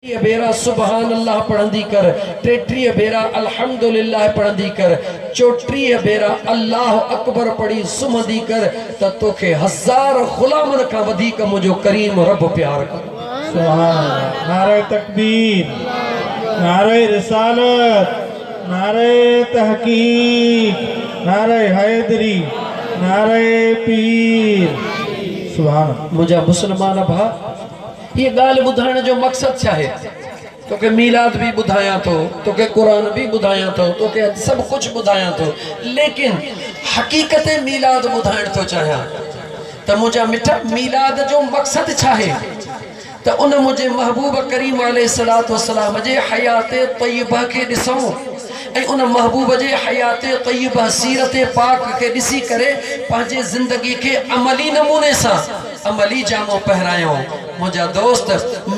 ٽيهه ڀيرا سبحان الله پڙهندي ڪر، 33 ڀيرا الحمد لله پڙهندي ڪر، 34 ڀيرا الله اڪبر پڙهي سمهندي ڪر ته توکي هزار غلامن کان وڌيڪ منهنجو ڪريم رب پيار ڪندو. سبحان الله نعره تڪبير نعره رسالت نعره تحقيق نعره حيدري نعره پير سبحان الله. منهنجا مسلمان ڀاء! هيء ڳالهه ٻڌائڻ جو مقصد ڇا آهي؟ توکي ميلاد به ٻڌايان ٿو، توکي قرآن به ٻڌايان ٿو، توکي اڄ سڀ ڪجهه ٻڌايان ٿو، ليڪن حقيقت ميلاد ٻڌائڻ ٿو چاهيان ته منهنجا مٺا ميلاد جو مقصد ڇا آهي؟ ته ان منهنجي محبوب ڪريم عليه الصلوة والسلام جي حيات طيبه کي ڏسون ۽ ان محبوب جي حيات طيبه سيرت پاڪ کي ڏسي ڪري پنهنجي زندگي کي عملي نموني سان عملي جامو پهرايو. منهنجا دوست!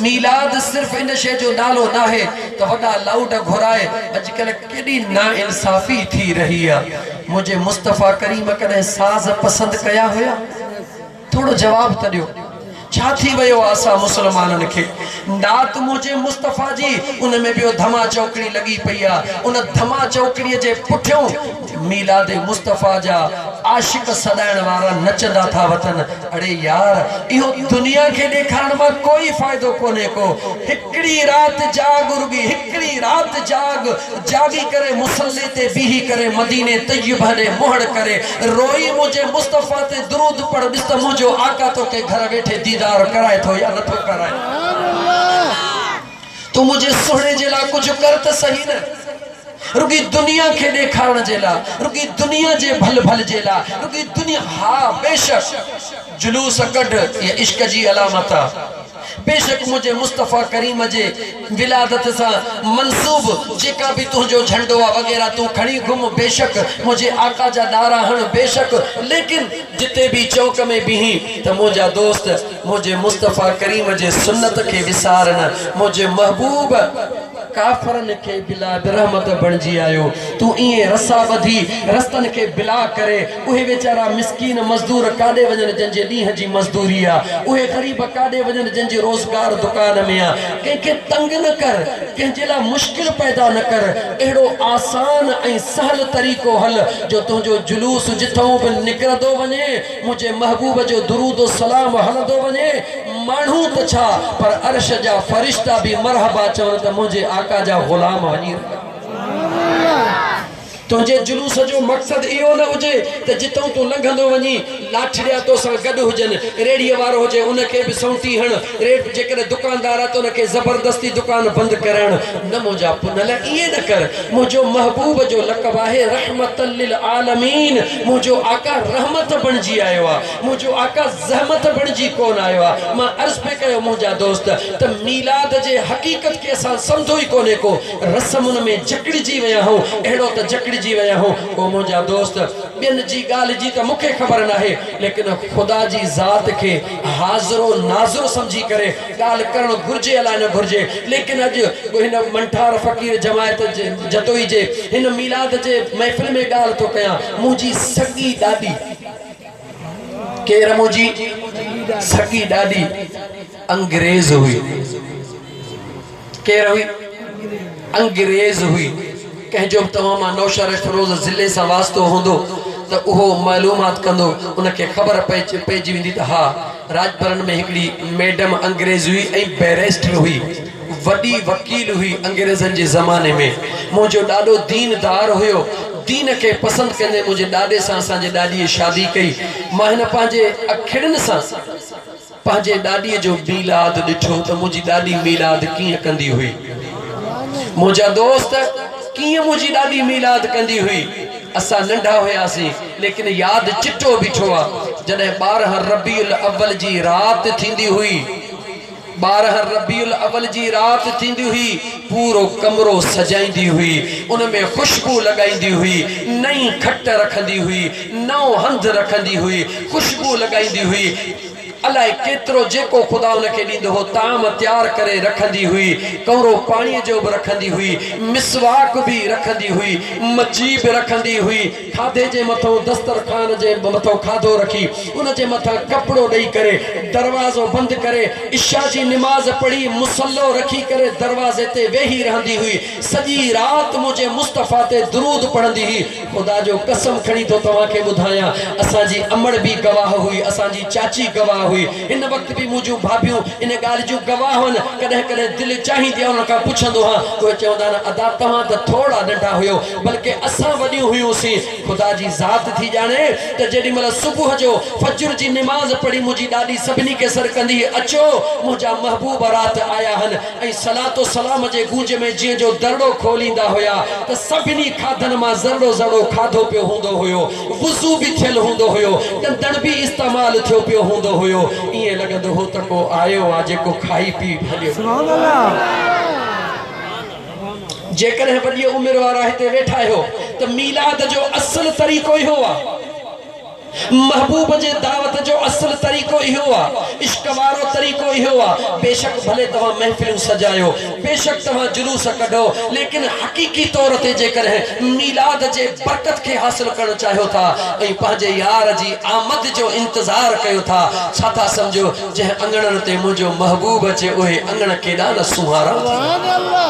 ميلاد صرف ان شيء جو نالو ناهي ته وڏا لائوڊ گهرائي اڄڪلهه ڪيڏي ناانصافي ٿي رهي آ. منهنجي مصطفيٰ ڪريم ڪڏهن ساز پسند ڪيا هيا؟ ٿورو جواب ته ڏيو. ڇا ٿي ويو آ اسان مسلمانن کي؟ نعت منهنجي مصطفيٰ جي ان ۾ ٻيو ڌما چوڪڙي لڳي پئي آ. ان ڌما چوڪڙي جي پٺيون ميلاد مصطفيٰ جا عاشق سڏائڻ وارا نچندا ٿا وتن. اڙي يار اهو دنيا کي ڏيکارڻ مان ڪوئي فائدو ڪونهي ڪو. هڪڙي رات جاڳ رڳي هڪڙي رات جاڳ جاڳي ڪري مصلي تي بيهي ڪري مديني طيبه ڏي منهڙ ڪري روئي منهنجي مصطفيٰ تي درود پڙهه ڏس ته منهنجو آقا توکي گهر ويٺي ديدار ڪرائي ٿو يا نٿو ڪرائي. تون منهنجي سهڻي جي لاء ڪجهه ڪر ته سهي نه. رڳي دنيا کي ڏيکارڻ جي لاء، رڳي دنيا جي ڀل ڀل جي لاء، رڳي دنيا، ها بيشڪ جلوس ڪڍ اها عشق جي علامت آ. بيشڪ منهنجي مصطفيٰ ڪريم جي ولادت سان منسوب جيڪا به تنهنجو جهنڊو آ وغيره تون کڻي گهم بيشڪ منهنجي آقا جا نعرا هڻ بيشڪ ليڪن جتي به چوڪ ۾ بيهين ته منهنجا دوست منهنجي مصطفيٰ ڪريم جي سنت کي وسار نه منهنجي محبوب ڪافرن کي بلا به رحمت بڻجي آيو. تون ائين رسا ٻڌي رستن کي بلا ڪري اهي ويچارا مسڪين مزدور ڪاڏي وڃن جن جي ڏينهن جي مزدوري آ. اهي غريب ڪاڏي وڃن جن جي روزگار دڪان ۾ آ. ڪنهن کي تنگ نه ڪر، ڪنهن جي لاء مشڪل پيدا نه ڪر. اهڙو آسان ۽ سهل طريقو هل جو تنهنجو جلوس جٿئون به نڪرندو وڃي منهنجي محبوب جو درود و سلام هلندو وڃي. ماڻهو ته ڇا پر عرش جا فرشتا به مرحبا چون ته منهنجي آقا جا غلام وڃي رهيا. تنهنجي جلوس جو مقصد اهو نه هجي ته جتئون تون لنگهندو وڃين لاٺڙيا توسان گڏ هجن، ريڙهيء وارو هجي ان کي به سونٽي هڻ، ريڙ جيڪڏهن دڪاندار آهي ته ان کي زبردستي دڪان بند ڪرائڻ. نه منهنجا پنهل ائين نه ڪر، منهنجو محبوب جو لقب آهي رحمة للعالمين، منهنجو آقا رحمت بڻجي آيو آهي. منهنجو آقا زحمت بڻجي ڪونه آيو آ. مان عرض پئي ڪيو منهنجا دوست ته ميلاد جي حقيقت کي اسان سمجهو ئي ڪونهي ڪو رسمن ۾ جڪڙجي ويا آهون اهڙو ته جڪڙجي ويا آهون ڪو منهنجا دوست ٻين جي ڳالهه جي ته مونکي خبر ناهي ليڪن خدا جي ذات کي حاضر و ناظر سمجهي ڪري ڳالهه ڪرڻ گهرجي الائي نه گهرجي ليڪن اڄ هن منٺار فقير جماعت جتوئي جي هن ميلاد جي محفل ۾ ڳالهه ٿو ڪيان منهنجي سڳي ڏاڏي ڪير منهنجي سڳي ڏاڏي انگريز هئي. ڪير هئي؟ انگريز هئي. ڪنهن جو به توهان مان نوشهروفيروز ضلعي سان واسطو هوندو ته اهو معلومات ڪندو ان کي خبر پئجي ويندي ته ها راڄپرن ۾ هڪڙي ميڊم انگريز هئي ۽ بئريسٽر هئي. وڏي وڪيل هئي انگريزن جي زماني ۾ منهنجو ڏاڏو دين دار هيو دين کي پسند ڪندي منهنجي ڏاڏي سان اسان جي ڏاڏيء شادي ڪئي مان هن پنهنجي اکڙين سان پنهنجي ڏاڏيء جو ميلاد ڏٺو ته منهنجي ڏاڏي ميلاد ڪيئن ڪندي هئي منهنجا دوست ڪيئن منهنجي ڏاڏي ميلاد ڪندي هئي اسان ننڍا هياسين ليڪن ياد چٽو بيٺو آ جڏهن 12 ربيع الاول جي رات ٿيندي هئي 12 ربيع الاول جي رات ٿيندي هئي، پورو ڪمرو سجائيندي هئي، ان ۾ خوشبو لڳائيندي هئي، نئين کٽ رکندي هئي، نئون هنڌ رکندي هئي، خوشبو لڳائيندي هئي. الائي ڪيترو جيڪو خدا ان کي ڏيندو هو، طعام تيار ڪري رکندي هئي، ڪؤنرو پاڻيء جو به رکندي هئي، مسواڪ به رکندي هئي، مچي به رکندي هئي، کاڌي جي مٿئون دسترخوان جي مٿئون کاڌو رکي، ان جي مٿان ڪپڙو ڏئي ڪري، دروازو بند ڪري، عشاء جي نماز پڙهي، مصلو رکي ڪري دروازي تي ويهي رهندي هئي، سڄي رات منهنجي مصطفيٰ تي درود پڙهندي هئي. خدا جو قسم کڻي ٿو توهان کي ٻڌايان، اسان جي امڙ به گواهه هئي، اسان جي چاچي گواهه هئي، هن وقت به منهنجون ڀاڀيون ان ڳالهه جون گواهه هن، ڪڏهن ڪڏهن دل چاهيندي آهي انهن کان پڇندو هان، اهي چوندا آهن ادا توهان ته ٿورڙا ننڍا هيو، بلڪه اسان وڏيون هيون سين، خدا جي ذات ٿي ڄاڻي ته جيڏي مهل صبح جو فجر جي نماز پڙهي منهنجي ڏاڏي سڀني کي سڏ ڪندي هئي، اچو منهنجا محبوب رات آيا هن، ۽ صلات و سلام جي گونج ۾ جيئن جو درڙو کوليندا هيا ته سڀني کاڌن مان ذرڙو ذرڙو کاڌو پيو هوندو هيو، وضو به ٿيل هوندو هيو، ڏندڻ به استعمال ٿيو پيو هوندو هيو، ائين لڳندو هو ته ڪو آيو آ جيڪو کائي پي هليو ويو. جيڪڏهن وڏيء عمر وارا هتي ويٺا آهيو ته ميلاد جو اصل طريقو اهو آ. محبوب جي دعوت جو اصل طريقو اهو آ، عشق وارو طريقو اهو آ، بيشڪ ڀلي توهان محفلون سجايو، بيشڪ توهان جلوس ڪڍو، ليڪن حقيقي طور تي جيڪڏهن ميلاد جي برڪت کي حاصل ڪرڻ چاهيو ٿا ۽ پنهنجي يار جي آمد جو انتظار ڪيو ٿا، ڇا ٿا سمجهو جنهن اڱڻن تي منهنجو محبوب اچي اهي اڱڻ ڪيڏا نه سونهارا ٿيندا.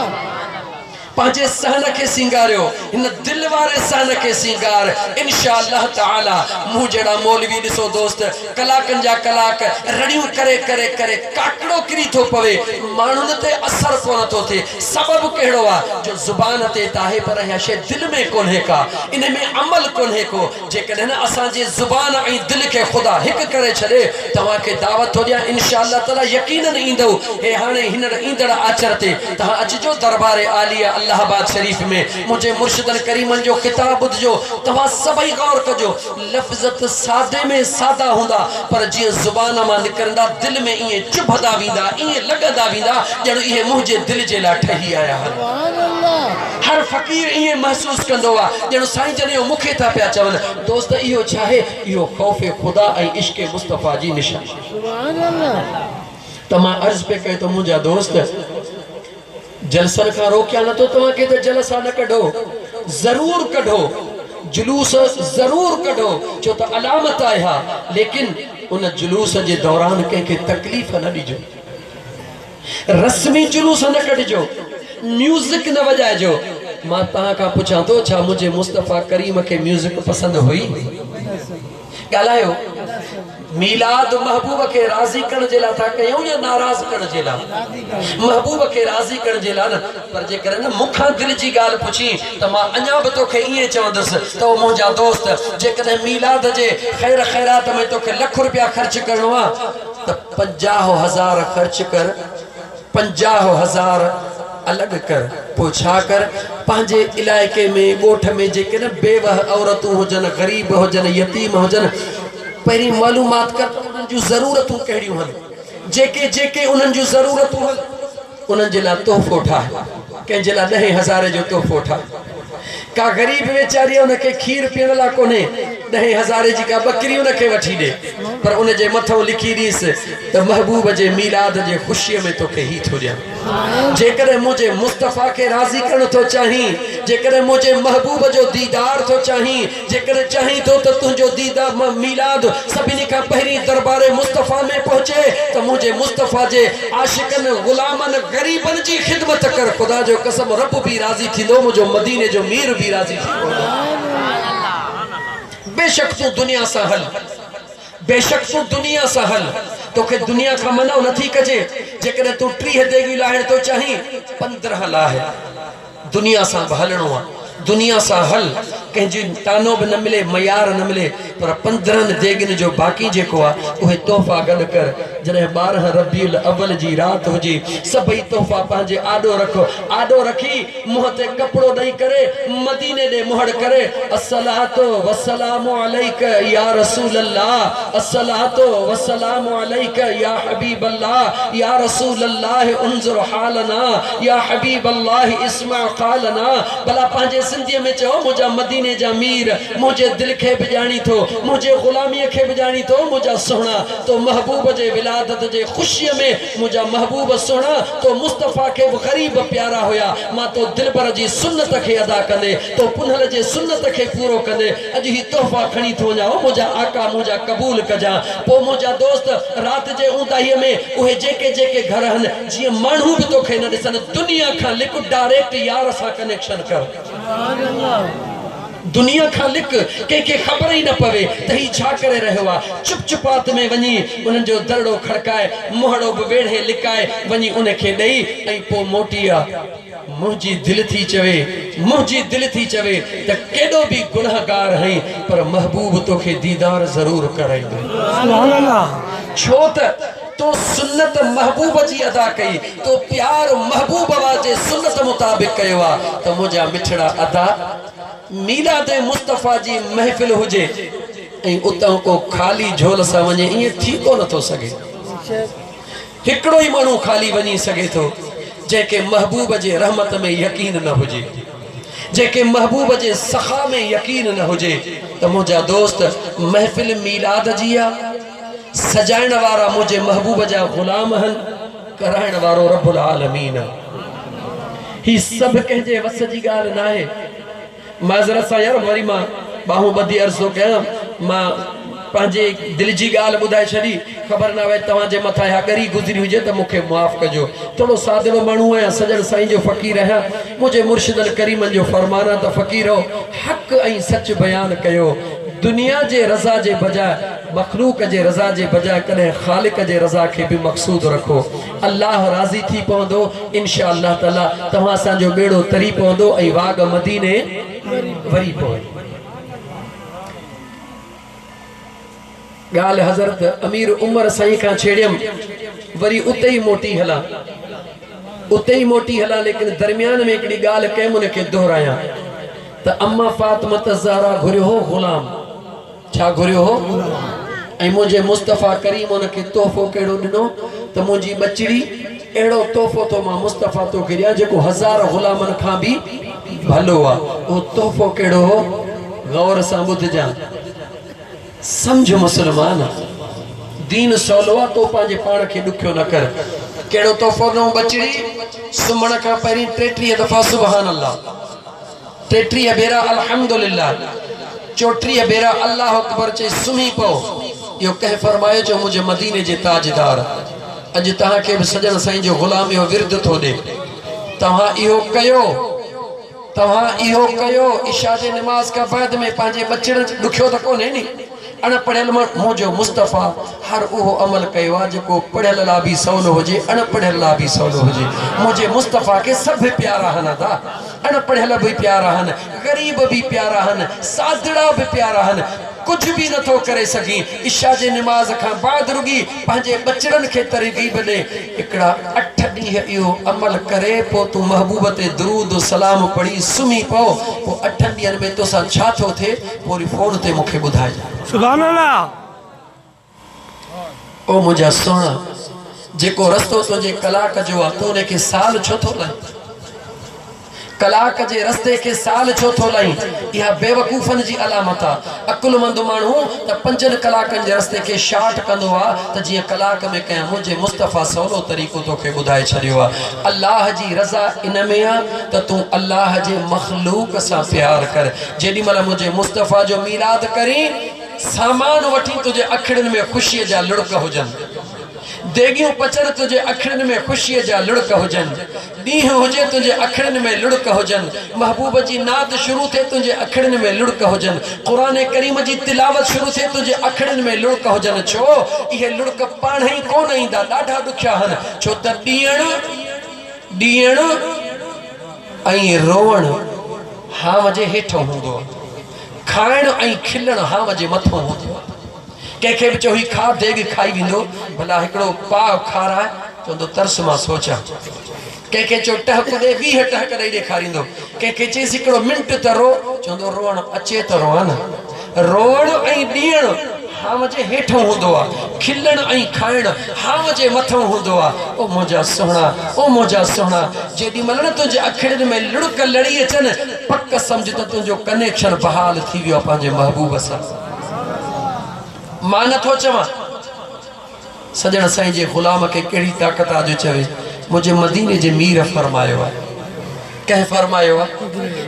پنهنجي صحن کي سينگاريو، هن دل واري صحن کي سينگار، ان شاء الله تعالي مون جهڙا مولوي ڏسو دوست ڪلاڪن جا ڪلاڪ رڙيون ڪري ڪري ڪري ڪاڪڙو ڪري ٿو پوي، ماڻهن تي اثر ڪونه ٿو ٿئي، سبب ڪهڙو آ جو زبان تي ته آهي پر اها شيء دل ۾ ڪونهي ڪا، ان ۾ عمل ڪونهي ڪو، جيڪڏهن اسان جي زبان ۽ دل کي خدا هڪ ڪري ڇڏي، توهان کي دعوت ٿو ڏيان انشاء الله تعالي يقيناً ايندؤ، هي هاڻي هينئر ايندڙ آچر تي توهان اچجو دربار عاليه الله آباد شريف ۾ منهنجي مرشدن ڪريمن جو خطاب ٻڌجو، توهان سڀئي غور ڪجو، لفظ ته سادي ۾ سادا هوندا پر جيئن زبان مان نڪرندا دل ۾ ائين چڀندا ويندا، ائين لڳندا ويندا ڄڻ اهي منهنجي دل جي لاء ٺهي آيا هن. هر فقير ائين محسوس ڪندو آ ڄڻ سائين جن اهو مون کي ٿا پيا چون. دوست اهو ڇاهي؟ اهو خوف خدا ۽ عشق مصطفيٰ جي نشاني. ته مان عرض پئي ڪيو ته منهنجا دوست جلسن کان روڪيان نه ٿو توهان کي ته جلسا نه ڪڍو، ضرور ڪڍو، جلوس ضرور ڪڍو ڇو ته علامت آهي اها، ليڪن ان جلوس جي دوران ڪنهن کي تڪليف نه ڏجو. رسمي جلوس نه ڪڍجو، ميوزڪ نه وڄائجو. مان توهان کان پڇان ٿو ڇا منهنجي مصطفيٰ ڪريم کي ميوزڪ پسند هئي؟ ڳالهايو. ميلاد محبوب کي راضي ڪرڻ جي لاء ٿا ڪيون يا ناراض ڪرڻ جي لاء؟ محبوب کي راضي ڪرڻ جي لاء نه، پر جيڪڏهن نه مون کان دل جي ڳالهه پڇين ته مان اڃا به توکي ائين چوندس ته او منهنجا دوست جيڪڏهن ميلاد جي خير خيرات ۾ توکي لک روپيا خرچ ڪرڻو آ ته 50,000 خرچ ڪر، 50,000 الڳ ڪر، پوء ڇا ڪر، پنهنجي علائقي ۾ ڳوٺ ۾ جيڪي نه بيوه عورتون هجن، غريب هجن، يتيم هجن، پهرين معلومات ڪر ته انهن جون ضرورتون ڪهڙيون هن، جيڪي جيڪي انهن جون ضرورتون هن، انهن جي لاء تحفو ٺاهه، ڪنهن جي لاء ڏهين هزاري جو تحفو ٺاهه. ڪا غريب ويچاري ان کي کير پيئڻ لاء ڪونهي، ڏهين هزاري جي ڪا ٻڪري ان کي وٺي ڏي، پر ان جي مٿئون لکي ڏينس ته محبوب جي ميلاد جي خوشيء ۾ توکي هي ٿو ڏيان. جيڪڏهن منهنجي مصطفيٰ کي راضي ڪرڻ ٿو چاهين، جيڪڏهن منهنجي محبوب جو ديدار ٿو چاهين، جيڪڏهن چاهين ٿو ته تنهنجو ديدار ميلاد سڀني کان پهرين دربار مصطفيٰ ۾ پهچي ته منهنجي مصطفيٰ جي عاشقن، غلامن، غريبن جي خدمت ڪر، خدا جو قسم رب به راضي ٿيندو، منهنجو مديني جو مير به راضي ٿي پوندو. بيشڪ تون دنيا سان هل، بيشڪ تون دنيا سان هل، توکي دنيا کان منع نٿي ڪجي، جيڪڏهن تون 30 ديڳيون لاهڻ ٿو چاهين، 15 لاهه. دنيا سان به هلڻو آ، دنيا سان هل، ڪنهن جي طعنو به نه ملي، ميار نه ملي، پر 15 ديڳين جو باقي جيڪو آ، اهي تحفا گڏ ڪر، جڏهن 12 ربيع الاول جي رات هجي، سڀئي تحفا پنهنجي آڏو رک، آڏو رکي، منهن تي ڪپڙو ڏئي ڪري، مديني ڏي مهڙ ڪري، الصلوة والسلام عليڪ يا رسول الله، الصلوة والسلام عليڪ يا حبيب الله، يا رسول الله انظر حالنا، يا حبيب الله اسمع قالنا، ڀلا پنهنجي سنڌيء ۾ چئو، منهنجا مديني جا مير، منهنجي دل کي به ڄاڻين ٿو، منهنجي غلاميء کي به ڄاڻين ٿو، منهنجا سهڻا، تو محبوب جي ولادت جي خوشيء ۾، منهنجا محبوب سهڻا، تو مصطفيٰ کي به غريب پيارا هيا، مان تو دلبر جي سنت کي ادا ڪندي، تو پنهل جي سنت کي پورو ڪندي، اڄ هي تحفا کڻي ٿو وڃان، او منهنجا آقا منهنجا قبول ڪجان. پوء منهنجا دوست، رات جي اونداهيء ۾ اهي جيڪي جيڪي گهر هن، جيئن ماڻهو به توکي نه ڏسن، دنيا کان لڪ، ڊائريڪٽ يار سان ڪنيڪشن ڪر. دنيا کان لڪ، ڪنهن کي خبر ئي نه پوي ته هي ڇا ڪري رهيو آ. چپ چپات ۾ وڃي انهن جو درڙو کڙڪائي، منهڙو به ويڙهي لڪائي وڃي ان کي ڏئي ۽ پوء موٽي آ. منهنجي دل ٿي چوي، منهنجي دل ٿي چوي ته ڪيڏو به گنهگار هئين پر محبوب توکي ديدار ضرور ڪرائيندو. ڇو ته تو سنت محبوب جي ادا ڪئي، تو پيار محبوب جي سنت مطابق ڪيو آ ته منهنجا مٺڙا ادا! ميلاد مصطفيٰ جي محفل هجي ۽ اتان ڪو خالي جهول سان وڃي ائين ٿي ڪونه ٿو سگهي. هڪڙو ئي ماڻهو خالي وڃي سگهي ٿو جنهن کي محبوب جي رحمت ۾ يقين نه هجي، جنهن کي محبوب جي سخا ۾ يقين نه هجي ته منهنجا دوست محفل ميلاد جي آ، سجائڻ وارا منهنجي محبوب جا غلام هن، ڪرائڻ وارو رب العالمين آ. هي سڀ ڪنهن جي وس جي ڳالهه ناهي. معذرت سان يار وري مان ٻانهون ٻڌي عرض ٿو ڪيان مان پنهنجي دل جي ڳالهه ٻڌائي ڇڏي خبر ناهي توهان جي مٿان اها ڳري گذري هجي ته مون کي معاف ڪجو ٿورو سادڙو ماڻهو آهيان سڄڻ سائين جو فقير آهيان منهنجي مرشدن ڪريمن جو فرمان آهي ته فقيرو حق ۽ سچ بيان ڪيو دنيا جي رضا جي بجاء مخلوق جي رضا جي بجاء ڪڏهن خالق جي رضا کي به مقصود رکو الله راضي ٿي پوندو انشاء الله تعالي توهان اسان جو ٻيڙو تري پوندو ۽ واڳ مديني وري پوندي. ڳالهه حضرت امير عمر سائين کان ڇيڙيم وري اتي ئي موٽي هلان اتي ئي موٽي هلان ليڪن درميان ۾ هڪڙي ڳالهه ڪيم ان کي دهرايان ته اما فاطمه الزهرا گهريو هو غلام ڇا گهريو هو؟ ۽ منهنجي مصطفيٰ ڪريم ان کي تحفو ڪهڙو ڏنو ته منهنجي ٻچڙي اهڙو تحفو ٿو مان مصطفيٰ توکي ڏيان جيڪو هزار غلامن کان به ڀلو آ. اهو تحفو ڪهڙو هو؟ غور سان ٻڌجان. سمجهه مسلمان! دين سولو آ تو پنهنجي پاڻ کي ڏکيو نه ڪر. ڪهڙو تحفو ڏنو ٻچڙي؟ سمهڻ کان پهرين 33 دفعا سبحان الله. 33 ڀيرا الحمد لله، 34 ڀيرا الله اڪبر چئي سمهي پئو. اهو ڪنهن فرمايو؟ چيو منهنجي مديني جي تاجدار. اڄ توهان کي به سڄڻ سائين جو غلام اهو ورد ٿو ڏي. توهان اهو ڪيو، توهان اهو ڪيو، عشاء جي نماز کان بعد ۾ پنهنجي ٻچڙن، ڏکيو ته ڪونهي ني. اڻ پڙهيل ماڻهو منهنجو مصطفيٰ هر اهو عمل ڪيو آهي جيڪو پڙهيل لا به سولو هجي اڻ پڙهيل لا به سولو هجي منهنجي مصطفيٰ کي سڀ پيارا هن ادا اڻ پڙهيل به پيارا هن غريب به پيارا هن سادڙا به پيارا هن ڪجهه به نٿو ڪري سگهين عشاء جي نماز کان بعد رڳي پنهنجي ٻچڙن کي ترغيب ڏي هڪڙا اٺ ڏينهن اهو عمل ڪري پوء تون محبوب تي درود و سلام پڙهي سمهي پئو پوء اٺن ڏينهن ۾ توسان ڇا ٿو ٿئي پوء وري فون تي مون کي ٻڌائجان. سبحان الله. او منهنجا سهڻا! جيڪو رستو تنهنجي ڪلاڪ جو آ، تون ان کي سال ڇو ٿو لائين؟ ڪلاڪ جي رستي کي سال ڇو ٿو لائين؟ اها بيوقوفن جي علامت آ. عقلمند ماڻهو ته پنجن ڪلاڪن جي رستي کي شارٽ ڪندو آ ته جيئن ڪلاڪ ۾ ڪيان. منهنجي مصطفيٰ سولو طريقو توکي ٻڌائي ڇڏيو آ. الله جي رضا ان ۾ آ ته تون الله جي مخلوق سان پيار ڪر. جيڏي مهل منهنجي مصطفيٰ جو ميلاد ڪرين، سامان وٺين تنهنجي اکڙين ۾ خوشيء جا لڙڪ هجن. ديڳيون پچن تنهنجي اکڙين ۾ خوشيء جا لڙڪ هجن. ڏينهن هجي تنهنجي اکڙين ۾ لڙڪ هجن. محبوب جي نعت شروع ٿئي تنهنجي اکڙين ۾ لڙڪ هجن. قرآن ڪريم جي تلاوت شروع ٿئي تنهنجي اکڙين ۾ لڙڪ هجن. ڇو؟ اهي لڙڪ پاڻهئي ڪونه ايندا، ڏاڍا ڏکيا هن. ڇو ته ڏيڻ، ڏيڻ ۽ روئڻ هانء جي هيٺئون هوندو آهي. کائڻ ۽ کلڻ هانء جي مٿئون هوندو آهي. ڪنهن کي به چئو هي کاء ديڳ کائي ويندو، ڀلا هڪڙو پاء کاراء، چوندو ترس مان سوچان. ڪنهن کي چئو ٽهڪ ڏي، 20 ٽهڪ ڏئي ڏيکاريندو. ڪنهن کي چئيس هڪڙو منٽ ته رو، چوندو روئڻ اچي ته روئان نه. روئڻ ۽ ڏيڻ هانء جي هيٺئون هوندو آ، کلڻ ۽ کائڻ هانء جي مٿئون هوندو آ. او منهنجا سهڻا، او منهنجا سهڻا، جيڏي مهل نه تنهنجي اکڙين ۾ لڙڪ لڙي اچن، پڪ سمجهه ته تنهنجو ڪنيڪشن بحال ٿي ويو آ پنهنجي محبوب سان. مان نه ٿو چوان. سڄڻ سائين جي غلام کي ڪهڙي طاقت آ جو چوي، منهنجي مديني جي مير فرمايو آ. ڪنهن فرمايو آ؟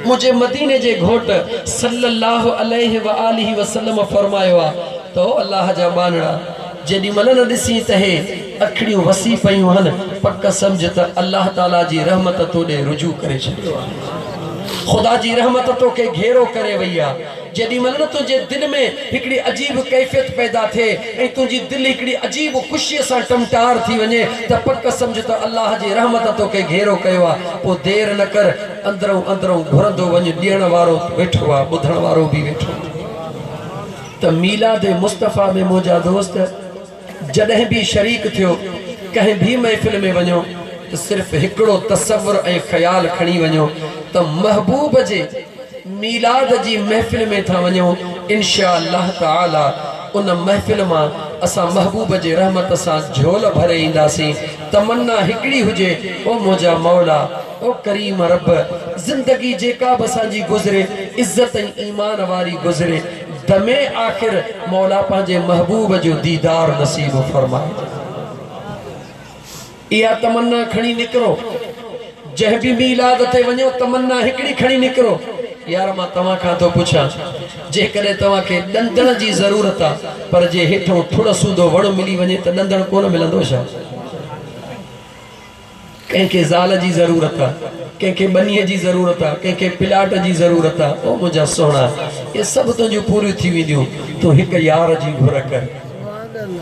منهنجي مديني جي گهوٽ صلّي اللّٰه عليه واٰله وسلّم فرمايو آ ته او الله جا ٻانهڙا! جيڏي مهل نه ڏسين ته هي اکڙيون وسي پيون هن، پڪ سمجهه ته الله تعاليٰ جي رحمت تو ڏي رجوع ڪري ڇڏيو آ. خدا جي رحمت توکي گهيرو ڪري وئي آ. جيڏي مهل نه تنهنجي دل ۾ هڪڙي عجيب ڪيفيت پيدا ٿئي ۽ تنهنجي دل هڪڙي عجيب خوشيء سان ٽمٽار ٿي وڃي ته پڪ سمجهه ته الله جي رحمت توکي گهيرو ڪيو آ. پوء دير نه ڪر، اندرئون اندرئون گهرندو وڃ، ڏيڻ وارو ويٺو آ، ٻڌڻ وارو به ويٺو آ. ته ميلاد مصطفيٰ ۾ منهنجا دوست جڏهن به شريڪ ٿيو، ڪنهن به محفل ۾ وڃو ته صرف هڪڙو تصور ۽ خيال کڻي وڃو ته محبوب جي ميلاد جي محفل ۾ ٿا وڃون، انشاء الله تعالي ان محفل مان اسان محبوب جي رحمت سان جهول ڀري اينداسين، تمنا هڪڙي هجي، او منهنجا مولا، او ڪريم رب، زندگي جيڪا به اسان جي گذري عزت ۽ ايمان واري گذري، دم آخر مولا پنهنجي محبوب جو ديدار نصيب فرمائي. اها تمنا کڻي نڪرو. جنهن به ميلاد تي وڃو تمنا هڪڙي کڻي نڪرو. يار مان توهان کان ٿو پڇان جيڪڏهن توهان کي ڏندڻ جي ضرورت آ پر جي هيٺئون ٿڙ سودو وڻ ملي وڃي ته ڏندڻ ڪونه ملندو ڇا؟ ڪنهن کي زال جي ضرورت آ، ڪنهن کي ٻنيء جي ضرورت آ، ڪنهن کي پلاٽ جي ضرورت آ. او منهنجا سهڻا، اهي سڀ تنهنجون پوريون ٿي وينديون. تون هڪ يار جي گهر ڪر،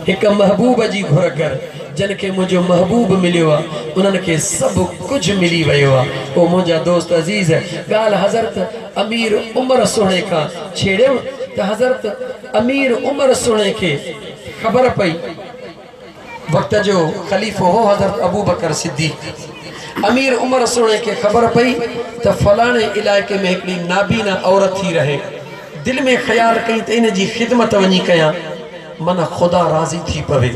هڪ محبوب جي گهر ڪر. جن کي منهنجو محبوب مليو آ، انهن کي سڀ ڪجهه ملي ويو آ. او منهنجا دوست عزيز، ڳالهه حضرت امير عمر سهڻي کان ڇيڙيم ته حضرت امير عمر سهڻي کي خبر پئي. وقت جو خليفو هو حضرت ابوبڪر صديق. امير عمر سهڻي کي خبر پئي ته فلاڻي علائقي ۾ هڪڙي نابينا عورت ٿي رهي. دل ۾ خيال ڪيائين ته ان جي خدمت وڃي ڪيان، من خدا راضي ٿي پوي.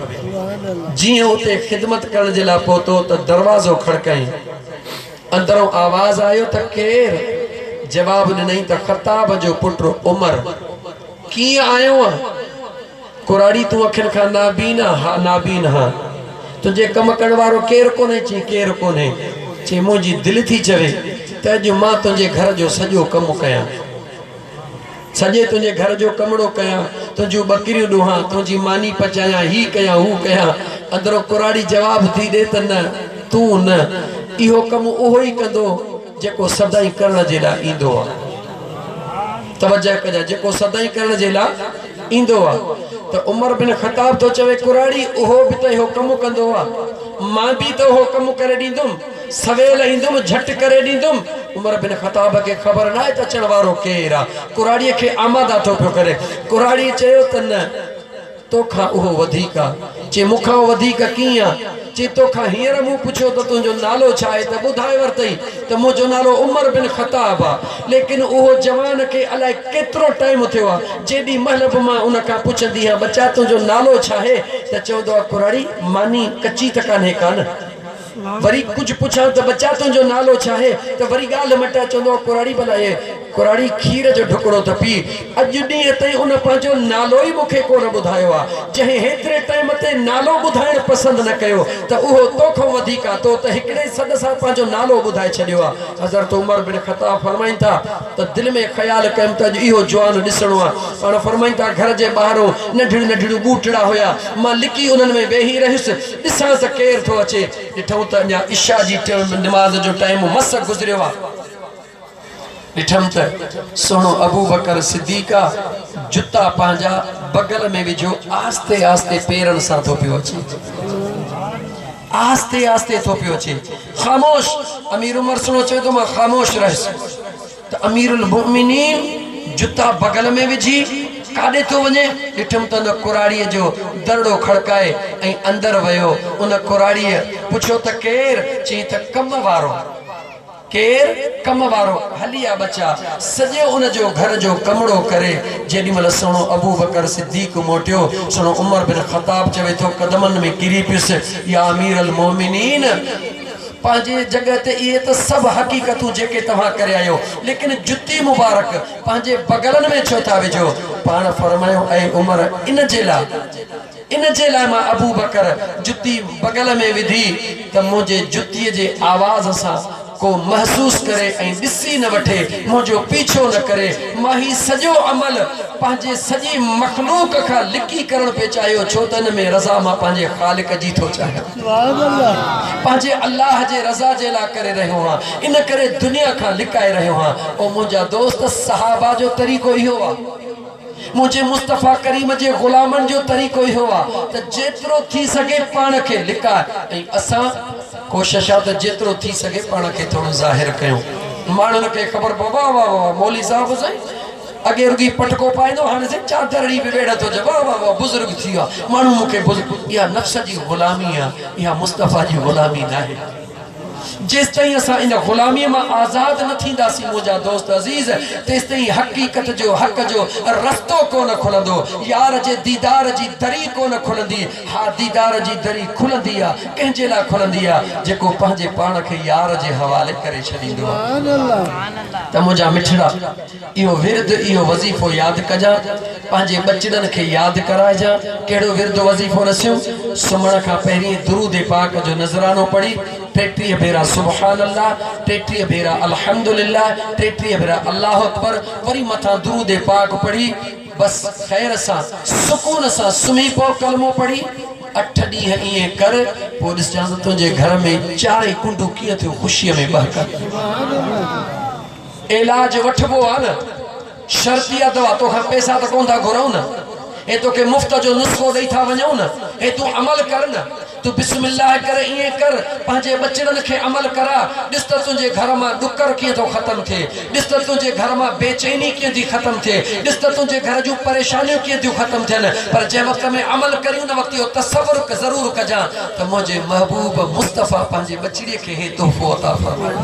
جيئن اتي خدمت ڪرڻ جي لاء پهتو ته دروازو کڙڪائين. اندرئون آواز آيو ته ڪير؟ جواب ڏنائين ته خطاب جو پٽ عمر. ڪيئن آيو آن؟ ڪراڙي تون اکين کان نابين آن؟ ها نابين هان. تنهنجي ڪم ڪرڻ وارو ڪير ڪونهي؟ چيائين ڪير ڪونهي. چيائين منهنجي دل ٿي چوي ته اڄ مان تنهنجي گهر جو سڄو ڪم ڪيان. سڄي تنهنجي گهر جو ڪمڙو ڪيان، تنهنجون ٻڪريون ڏوهان، تنهنجي ماني پچايان، هي ڪيان هو ڪيان. اندرون ڪراڙي جواب ٿي ڏي ته نه تون نه. اهو ڪم اهو ئي ڪندو جيڪو سدائين ڪرڻ جي لاء ايندو آ. توجه ڪجان جيڪو سدائين ڪرڻ جي لاء ايندو آ ته عمر بن خطاب ٿو چوي ڪراڙي اهو به ته اهو ڪم ڪندو آ مان به ته اهو ڪم ڪري ڏيندم سويل ايندم جهٽ ڪري ڏيندم عمر بن خطاب کي خبر ناهي ته اچڻ وارو ڪير آ ڪراڙي کي آماده ٿو پيو ڪري ڪراڙي چيو ته نه توکان اهو وڌيڪ آ. چي مون کان وڌيڪ ڪيئن آ؟ چي توکان هينئر مون پڇيو ته تنهنجو نالو ڇا آهي ته ٻڌائي ورتئي ته منهنجو نالو عمر بن خطاب آ. ليڪن اهو جوان کي الائي ڪيترو ٽائيم ٿيو آ، جيڏي مهل به مان ان کان پڇندي هان ٻچا تنهنجو نالو ڇا آهي ته چوندو آ ڪراڙي ماني ڪچي ته ڪانهي ڪانه. وري ڪجهه پڇان ته ٻچا تنهنجو نالو ڇا آهي ته وري ڳالهه مٽائي چوندو آهي ڪراڙي ڀلا اهي ڪراڙي کير جو ڍڪڙو ته پي. اڄ ڏينهن تائين ان پنهنجو نالو ئي مون کي ڪونه ٻڌايو آهي. جنهن هيتري ٽائيم تي نالو ٻڌائڻ پسند نه ڪيو ته اهو توکان وڌيڪ آهي. تو ته هڪڙي سڏ سان پنهنجو نالو ٻڌائي ڇڏيو آهي. حضرت عمر بن خطاب فرمائن ٿا ته دل ۾ خيال ڪيم ته اڄ اهو جوان ڏسڻو آهي. پاڻ فرمائن ٿا گهر جي ٻاهرون ننڍڙيون ننڍڙيون ٻوٽڙا هيا. مان لڪي انهن ۾ ويهي رهيس. ڏسان ته ڪير ٿو اچي. ڏٺئون ته اڃا عشاء جي نماز جو ٽائيم مس گذريو آ. ڏٺم ته سهڻو ابوبڪر صديق آ، جتا پنهنجا بغل ۾ وجهيو آهستي آهستي پيرن سان ٿو پيو اچي. آهستي آهستي ٿو پيو اچي. خاموش! امير عمر سهڻو چوي ٿو مان خاموش رهيس. ته امير المؤمنين جتا بغل ۾ وجهي ڪاڏي ٿو وڃي؟ ڏٺم ته ان ڪراڙيء جو درڙو کڙڪائي ۽ اندر ويو. ان ڪراڙيء پڇيو ته ڪير؟ چيائين ته ڪم وارو. ڪير؟ ڪم وارو، هلي آ ٻچا، سڄو ان جو گهر جو ڪمڙو ڪري، جيڏي مهل سهڻو ابوبڪر صديق موٽيو، سهڻو عمر بن خطاب چوي ٿو، قدمن ۾ ڪري پيس، يا امير المومنين! پنهنجي جڳهه تي اهي ته سڀ حقيقتون جيڪي توهان ڪري آيو، ليڪن جتي مبارڪ پنهنجي بغلن ۾ ڇو ٿا وجهو؟ پاڻ فرمايو، اي عمر! ان جي لاء. ان جي لاء مان ابوبڪر جتي بغل ۾ وڌي ته منهنجي جتيء جي آواز سان ڪو محسوس ڪري ۽ ڏسي نه وٺي، منهنجو پيڇو نه ڪري. مان هي سڄو عمل پنهنجي سڄي مخلوق کان لڪي ڪرڻ پئي چاهيو، ڇو ته ان ۾ رضا مان پنهنجي خالق جي ٿو چاهيان. پنهنجي الله جي رضا جي لاء ڪري رهيو هان، ان ڪري دنيا کان لڪائي رهيو هان. او منهنجا دوست! صحابه جو طريقو اهو آ. منهنجي مصطفيٰ ڪريم جي غلامن جو طريقو اهو آ ته جيترو ٿي سگهي پاڻ کي لڪاء ۽ اسان ڪوشش آ ته جيترو ٿي سگهي پاڻ کي ٿورو ظاهر ڪيون ماڻهن کي خبر پوي واه واه واه مولوي صاحب سائين اڳي رڳي پٽڪو پائيندو هاڻي سائين چادرڙي به ويڙهه ٿو چئي واه واه واه بزرگ ٿي ويو آ ماڻهو مون کي بزرگ اها نفس جي غلامي آ اها مصطفيٰ جي غلامي ناهي. جيستائين اسان ان غلاميء مان آزاد نه ٿينداسين منهنجا دوست عزيز تيستائين حقيقت جو حق جو رستو ڪونه کلندو، يار جي ديدار جي دري ڪونه کلندي، ها ديدار جي دري کلندي آ ڪنهن جي لاء کلندي آ جيڪو پنهنجي پاڻ کي يار جي حوالي ڪري ڇڏيندو آ ته منهنجا مٺڙا. اهو ورد اهو وظيفو ياد ڪجان، پنهنجي ٻچڙن کي ياد ڪرائجان، ڪهڙو ورد وظيفو رسيم؟ سمهڻ کان پهرين درود پاڪ جو نذرانو پڙهي 33 ڀيرا سبحان الله، 33 ڀيرا الحمد لله، 33 ڀيرا الله اڪبر، وري مٿان درود پاڪ پڙهي بس خير سان سڪون سان سمهي پئو ڪلمو پڙهي اٺ ڏينهن ائين ڪر پوء ڏسجان ته تنهنجي گهر ۾ چارئي ڪنڊون ڪيئن ٿيون خوشيء ۾ ٻهڪن. علاج وٺبو آ نه شرطيه دوا توکان پئسا ته ڪونه ٿا گهرئون نه هي توکي مفت جو نسخو ڏئي ٿا وڃون نه هي تون عمل ڪر نه تون بسم الله ڪري ائين ڪر پنهنجي ٻچڙن کي عمل ڪراء ڏس ته تنهنجي گهر مان ڏڪر ڪيئن ٿو ختم ٿئي ڏس ته تنهنجي گهر مان بيچيني ڪيئن ٿي ختم ٿئي ڏس ته تنهنجي گهر جون پريشانيون ڪيئن ٿيون ختم ٿين پر جنهن وقت ۾ عمل ڪرين ان وقت اهو تصور ضرور ڪجان ته منهنجي محبوب مصطفيٰ پنهنجي ٻچڙي کي هي تحفو عطا فرمايو.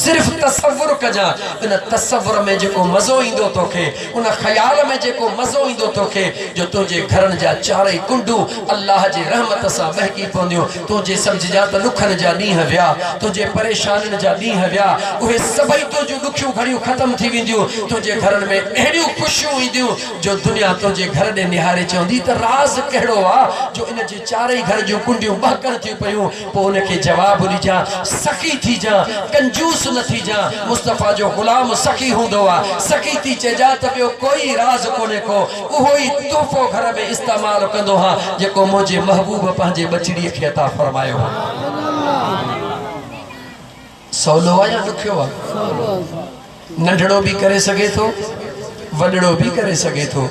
صرف تصور ڪجان، ان تصور ۾ جيڪو مزو ايندو توکي، ان خيال ۾ جيڪو مزو ايندو توکي جو تنهنجي گهرن جا چارئي ڪنڊون الله جي رحمت سان ٻهڪي پونديون، تنهنجي سمجهجان ته ڏکن جا ڏينهن ويا، تنهنجي پريشانين جا ڏينهن ويا، اهي سڀئي تنهنجون ڏکيون گهڙيون ختم ٿي وينديون، تنهنجي گهرن ۾ اهڙيون خوشيون اينديون جو دنيا تنهنجي گهر ڏي نهاري چوندي ته راز ڪهڙو آ جو ان جي چارئي گهر جون ڪنڊيون ٻهڪن ٿيون پيون. پوء ان کي جواب ڏجان، سخي ٿيجان، ڪنجوس نه ٿيجان، مصطفيٰ جو غلام سخي هوندو آ، سخي ٿي چئجان ته ٻيو ڪوئي راز ڪونهي ڪو، اهو ئي تحفو گهر ۾ استعمال ڪندو هان، جيڪو منهنجي محبوب پنهنجي ٻچڙي کي عطا فرمايو هو. سولو آ يا ڏکيو آ؟ ننڍڙو به ڪري سگهي ٿو، وڏڙو به ڪري سگهي ٿو،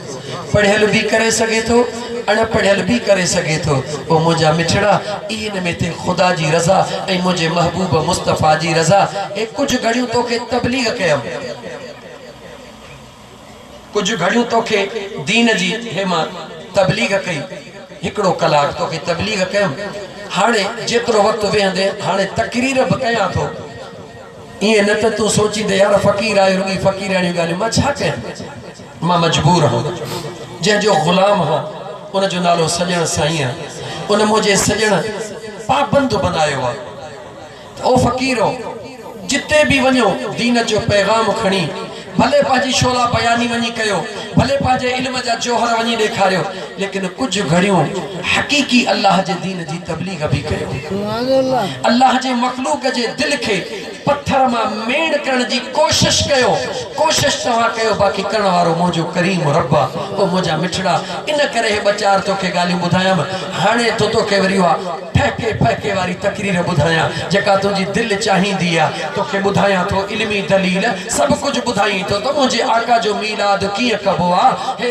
پڙهيل به ڪري سگهي ٿو، اڻ پڙهيل به ڪري سگهي ٿو. او منهنجا مٺڙا! اي ان ۾ ٿئي خدا جي رضا ۽ منهنجي محبوب مصطفيٰ جي رضا. اي ڪجهه گهڙيون توکي تبليغ ڪيم. ڪجهه گهڙيون توکي دين جي هي مان تبليغ ڪئي، هڪڙو ڪلاڪ توکي تبليغ ڪيم، هاڻي جيترو وقت ويهندين هاڻي تقرير به ڪيان ٿو، ائين نه ته تون سوچيندين يار فقير آهي رڳي فقيراڻيون ڳالهيون، مان ڇا ڪيان، مان مجبور هان، جنهن جو غلام هان ان جو نالو سڄڻ سائين آهي، ان منهنجي سڄڻ پابند بنايو آهي. ته او فقيرو! جتي به وڃو دين جو پيغام کڻي، ڀلي پنهنجي شعلا بياني وڃي ڪيو، ڀلي پنهنجي علم جا جوهر وڃي ڏيکاريو، ليڪن ڪجهه گهڙيون حقيقي الله جي دين جي تبليغ به ڪيو. الله جي مخلوق جي دل کي پٿر مان ميڻ ڪرڻ جي ڪوشش ڪيو، ڪوشش توهان ڪيو باقي ڪرڻ وارو منهنجو ڪريم رب آ. او منهنجا مٺڙا! ان ڪري هي ٻه چار توکي ڳالهيون ٻڌايم، هاڻي ٿو توکي وري اها. ڦهڪي ڦهڪي واري تقرير ٻڌايان جيڪا تنهنجي دل چاهيندي آ توکي ٻڌايان ٿو علمي دليل سڀ ڪجهه ٻڌائين ٿو ته منهنجي آقا جو ميلاد ڪيئن ڪبو آ هي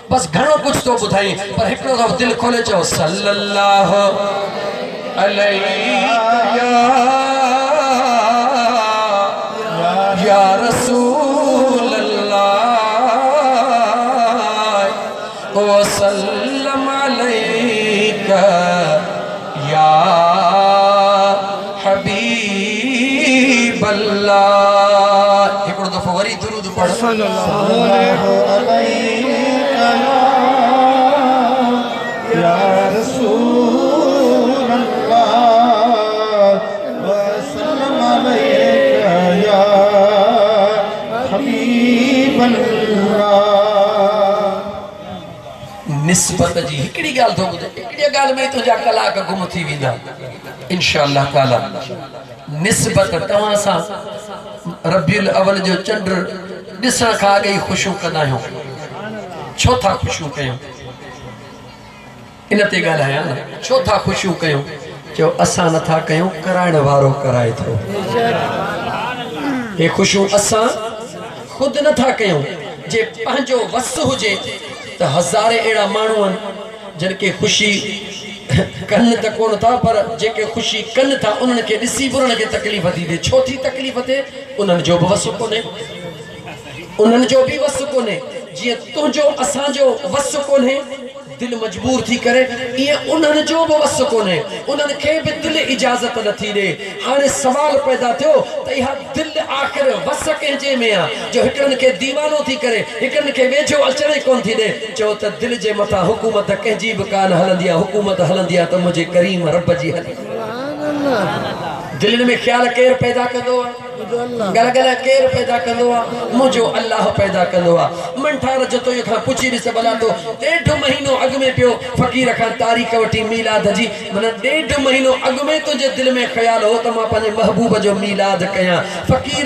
بس گهڻو ڪجهه ٿو ٻڌائين پر هڪڙو دفعو دل کولي چئو صلي الله عليه يا رسول الله وسلم عليڪ يا حبيب. الله. هڪڙو دفعو وري درود پڙهه. صلي الله عليڪ يا رسول الله وسلم عليڪ يا حبيب الله. نسبت جي هڪڙي ڳالهه ٿو ٻڌايان، هڪڙيء ڳالهه ۾ ئي تنهنجا ڪلاڪ گم ٿي ويندا انشاء الله تعالي. نسبت توهان سان ربيع الاول جو چنڊ ڏسڻ کان اڳ ئي خوشيون ڪندا آهيون. ڇو ٿا خوشيون ڪيون؟ ان تي ڳالهايان نه، ڇو ٿا خوشيون ڪيون؟ چيو اسان نٿا ڪيون، ڪرائڻ وارو ڪرائي ٿو. هي خوشيون اسان خود نٿا ڪيون، جي پنهنجو وس هجي ته هزارين اهڙا ماڻهو آهن جن کي خوشي ڪن ته ڪونه ٿا پر جيڪي خوشي ڪن ٿا انهن کي ڏسي به انهن کي تڪليف ٿي ٿئي. ڇو ٿي تڪليف ٿئي؟ انهن جو به وس ڪونهي. انهن جو به وس ڪونهي. جيئن تنهنجو اسان جو وس ڪونهي، دل مجبور ٿي ڪري، ايئن انهن جو به وس ڪونهي. انهن کي به دل اجازت نٿي ڏئي. هاڻي سوال پيدا ٿيو ته اها دل آخر وس ڪنهن جي ۾ آ جو هڪڙن کي ديوانو ٿي ڪري، هڪڙن کي ويجهو اچڻ ئي ڪونه ٿي ڏئي. چئو ته دل جي مٿان حڪومت ڪنهن جي به ڪانه هلندي آ، حڪومت هلندي آ ته منهنجي ڪريم رب جي هلندي آ. دلين ۾ خيال ڪير پيدا ڪندو آ؟ ڳالهه ڳالهه ڪير پيدا ڪندو آ؟ منهنجو الله پيدا ڪندو آ. منٺار جتوئيء کان پڇي ڏس ڀلا تو ڏيڍ مهينو اڳ ۾ پيو فقير کان تاريخ وٺي ميلاد جي، معنيٰ ڏيڍ مهينو اڳ ۾ تنهنجي دل ۾ خيال هو ته مان پنهنجي محبوب جو ميلاد ڪيان، فقير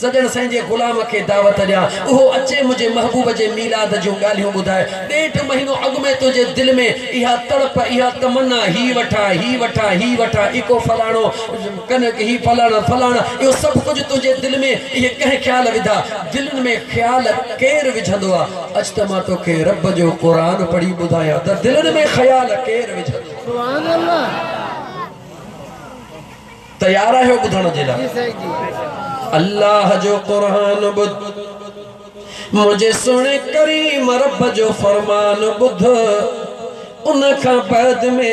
سڄڻ سائين جي غلام کي دعوت ڏيان، اهو اچي منهنجي محبوب جي ميلاد جون ڳالهيون ٻڌائي. ڏيڍ مهينو اڳ ۾ تنهنجي دل ۾ اها تڙپ، اها تمنا، هي وٺان، هي وٺان، هي وٺان، ايڪو فلاڻو، ڪنڪ، هي فلاڻا، فلاڻا، اهو سڀ ڪجهه تنهنجي دل ۾ اهي ڪنهن خيال وڌا؟ دلين ۾ خيال ڪير وجهندو آ؟ اچ ته مان توکي رب جو قرآن پڙهي ٻڌايان ته دلين ۾ خيال ڪير وجهندو آ؟ تيار آهيو ٻڌڻ جي لاء؟ الله جو قرآن ٻڌ، منهنجي سهڻي ڪريم رب جو فرمان ٻڌ، ان کان بعد ۾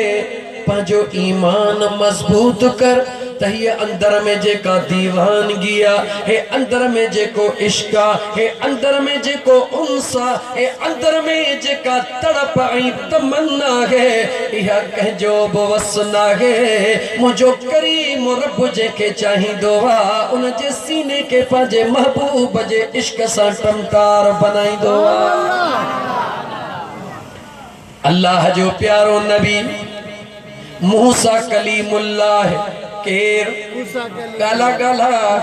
پنهنجو ايمان مضبوط ڪر ته هيء اندر ۾ جيڪا ديوانگي آ، هي اندر ۾ جيڪو عشق آ، هي اندر ۾ جيڪو انس آ، هي اندر ۾ جيڪا تڙپ ۽ تمنا آهي، اها ڪنهن جو به وس ناهي. منهنجو ڪريم رب جنهن کي چاهيندو آ، ان جي سيني کي پنهنجي محبوب جي عشق سان ٽمٽار بنائيندو آ. الله جو پيارو نبي موسيٰ ڪليم الله ڪير؟ ڳالها ڳالها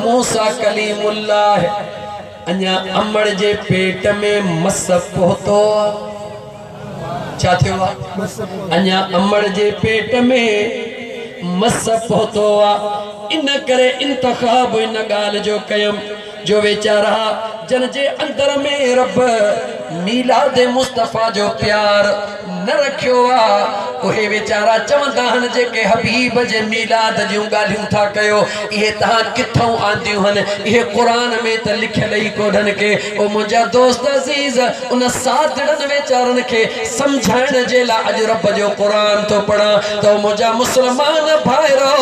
موسيٰ ڪليم الله اڃا امڙ جي پيٽ ۾ مس پهتو آ. ڇا ٿيو آ؟ اڃا امڙ جي پيٽ ۾ مس پهتو آ. ان ڪري انتخاب ان ڳالهه جو ڪيم جو ويچارا جن جي اندر ۾ رب ميلاد مصطفيٰ جو پيار نه رکيو آ، اهي ويچارا چوندا آهن جيڪي حبيب جي ميلاد جون ڳالهيون ٿا ڪيو، اهي توهان ڪٿئون آنديون هن، اهي قرآن ۾ ته لکيل ئي ڪونهن ڪي. او منهنجا دوست عزيز! ان سادڙن ويچارن کي سمجهائڻ جي لاء اڄ رب جو قرآن ٿو پڙهان ته او منهنجا مسلمان ڀائرو!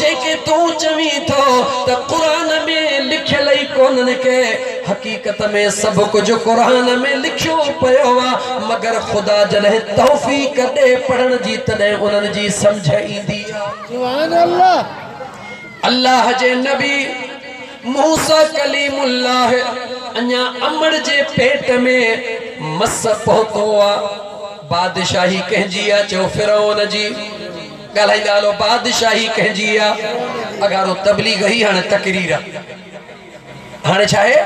جيڪي تون چوين ٿو ته قرآن ۾ لکيل ئي ڪونهن ڪي، حقيقت ۾ سڀ ڪجهه قرآن ۾ لکيو پيو آ، مگر خدا جڏهن توفيق ڏي پڙهڻ جي تڏهن انهن جي سمجهه ايندي آ. سبحان الله. الله جي نبي موسيٰ ڪليم الله اڃا امڙ جي پيٽ ۾ مس پهتو آ. بادشاهي ڪنهن جي آ؟ چئو فرعون جي. ڳالهائيندا هلو بادشاهي ڪنهن جي آ؟ اگهارو تبليغ هئي هاڻي تقرير آ. هاڻي ڇا آهي؟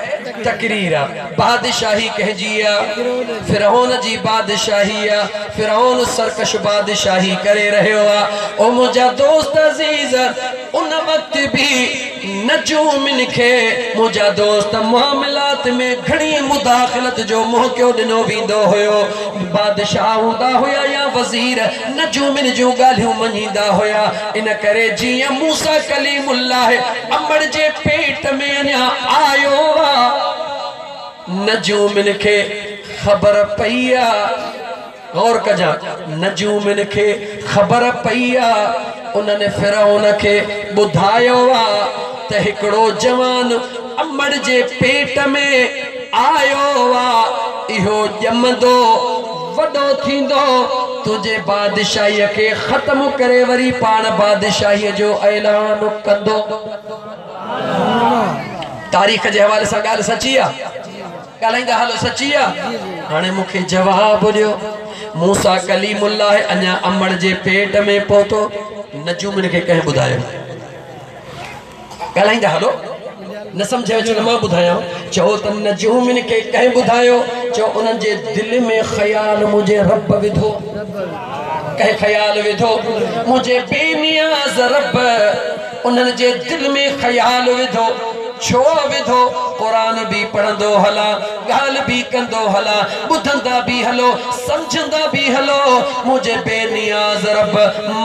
تقرير آ. بادشاهي ڪنهن جي آ؟ فرعون جي بادشاهي آ. فرعون سرڪش بادشاهي ڪري رهيو آ. او منهنجا دوست عزيز! ان وقت به نجومين کي منهنجا دوست معاملات ۾ گهڻي مداخلت جو موقعو ڏنو ويندو هيو. بادشاهه هوندا هيا يا وزير، نجومين جون ڳالهيون مڃيندا هيا. ان ڪري جيئن موسيٰ ڪليم الله امڙ جي پيٽ ۾ اڃا آيو آ، نجومين کي خبر پئي آ، غور ڪجان، نجومين کي خبر پئي آ، انهن فرعون کي ٻڌايو آ. ته هڪڙو جوان امڙ جي پيٽ ۾ آيو آ، اهو ڄمندو، وڏو ٿيندو، تنهنجي بادشاهيء کي ختم ڪري وري پاڻ بادشاهيء جو اعلان ڪندو. تاريخ جي حوالي سان ڳالهه سچي آ؟ ڳالهائيندا هلو سچي آ؟ هاڻي مون کي جواب ڏيو، موسيٰ ڪليم الله اڃا امڙ جي پيٽ ۾ پهتو، نجومين کي ڪنهن ٻڌايو؟ ڳالهائيندا هلو، نه سمجهه اچي ته مان ٻڌايان. چئو ته نجومين کي ڪنهن ٻڌايو؟ چئو انهن جي دل ۾ خيال منهنجي رب وڌو. ڪنهن خيال وڌو؟ منهنجي بي نياز رب انهن جي دل ۾ خيال وڌو. ڇو وڌو؟ قرآن به پڙهندو هلان، ڳالهه به ڪندو هلان، ٻڌندا به هلو، سمجهندا به هلو، منهنجي بي نياز رب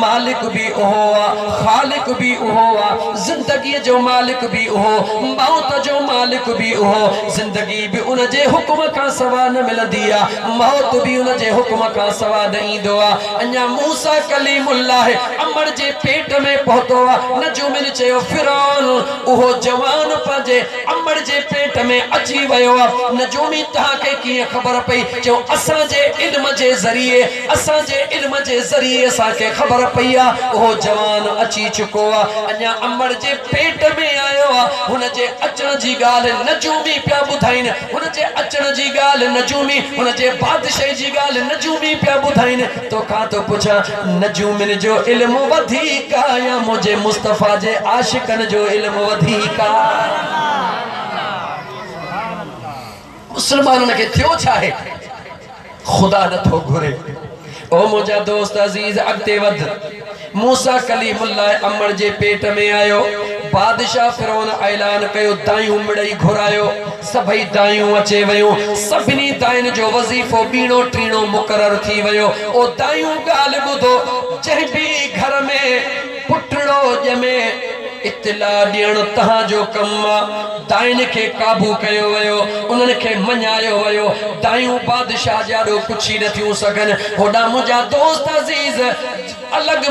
مالڪ به اهو آ، خالق به اهو آ، زندگيء جو مالڪ به اهو، موت جو مالڪ به اهو، زندگي به ان جي حڪم کان سوا نه ملندي آ، موت به ان جي حڪم کان سوا نه ايندو آ. اڃا موسيٰ ڪليم الله امڙ جي پيٽ ۾ پهتو آ، نجومين چيو، فرعون اهو جوان پنهنجي امڙ جي پيٽ ۾ اچي ويو آ. نجومي توهان کي ڪيئن خبر پئي؟ چيو اسان جي علم جي ذريعي، اسان جي علم جي ذريعي اسان کي خبر پئي آ، اهو جوان اچي چڪو آ، اڃا امڙ جي پيٽ ۾ آيو آ. هن جي اچڻ جي ڳالهه نجومي پيا ٻڌائين، هن جي اچڻ جي ڳالهه نجومي، هن جي بادشاهي جي ڳالهه نجومي پيا ٻڌائين. توکان ٿو پڇان، نجومين جو علم وڌيڪ آ يا منهنجي مصطفيٰ جي عاشقن جو علم وڌيڪ آ؟ مسلمانن کي ٿيو ڇا آهي؟ خدا نه ٿو گهري. او منهنجا دوست عزيز اڳتي وڌ. موسيٰ ڪليم الله امڙ جي پيٽ ۾ آيو. بادشاهه فرعون اعلان ڪيو دايون مڙئي گهرايو. سڀئي دايون اچي ويون. سڀني داين جو وظيفو ٻيڻو ٽيڻو مقرر ٿي ويو. او دايون ڳالهه ٻڌو، جنهن به گهر ۾ پٽڙو ڄمي، اطلاع ڏيڻ توهان جو ڪم آ. داين کي قابو ڪيو ويو، انهن کي مڃايو ويو. دايون بادشاهه جي آڏو ڪڇي نه ٿيون سگهن. هوڏانهن منهنجا دوست عزيز الڳ.